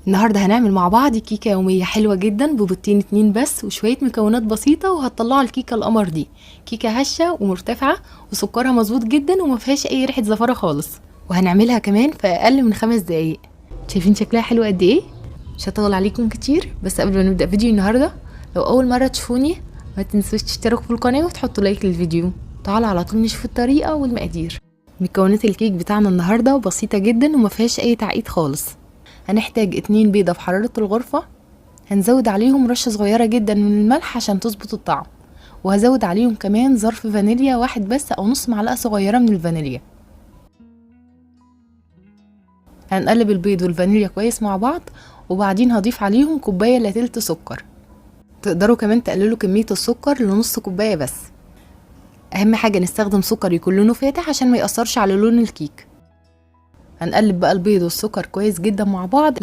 النهارده هنعمل مع بعض كيكة يومية حلوة جدا ببيضتين 2 بس وشوية مكونات بسيطة، وهتطلعوا الكيكه القمر دي. كيكة هشه ومرتفعه وسكرها مظبوط جدا وما فيهاش اي ريحه زفاره خالص، وهنعملها كمان في اقل من 5 دقايق. شايفين شكلها حلو قد ايه؟ مش هطول عليكم كتير، بس قبل ما نبدا فيديو النهارده لو اول مرة تشوفوني ما تنسوش تشتركوا في القناة وتحطوا لايك للفيديو. تعالوا على طول نشوف الطريقة والمقادير. مكونات الكيك بتاعنا النهارده بسيطة جدا وما فيهاش اي تعقيد خالص. هنحتاج 2 بيضة في حرارة الغرفة، هنزود عليهم رشة صغيرة جدا من الملح عشان تظبط الطعم، وهزود عليهم كمان ظرف فانيليا واحد بس او نص معلقة صغيرة من الفانيليا. هنقلب البيض والفانيليا كويس مع بعض، وبعدين هضيف عليهم كوباية الا تلت سكر. تقدروا كمان تقللوا كمية السكر لنص كوباية بس. اهم حاجة نستخدم سكر يكون لونه فاتح عشان ما يأثرش على لون الكيك. هنقلب بقى البيض والسكر كويس جدا مع بعض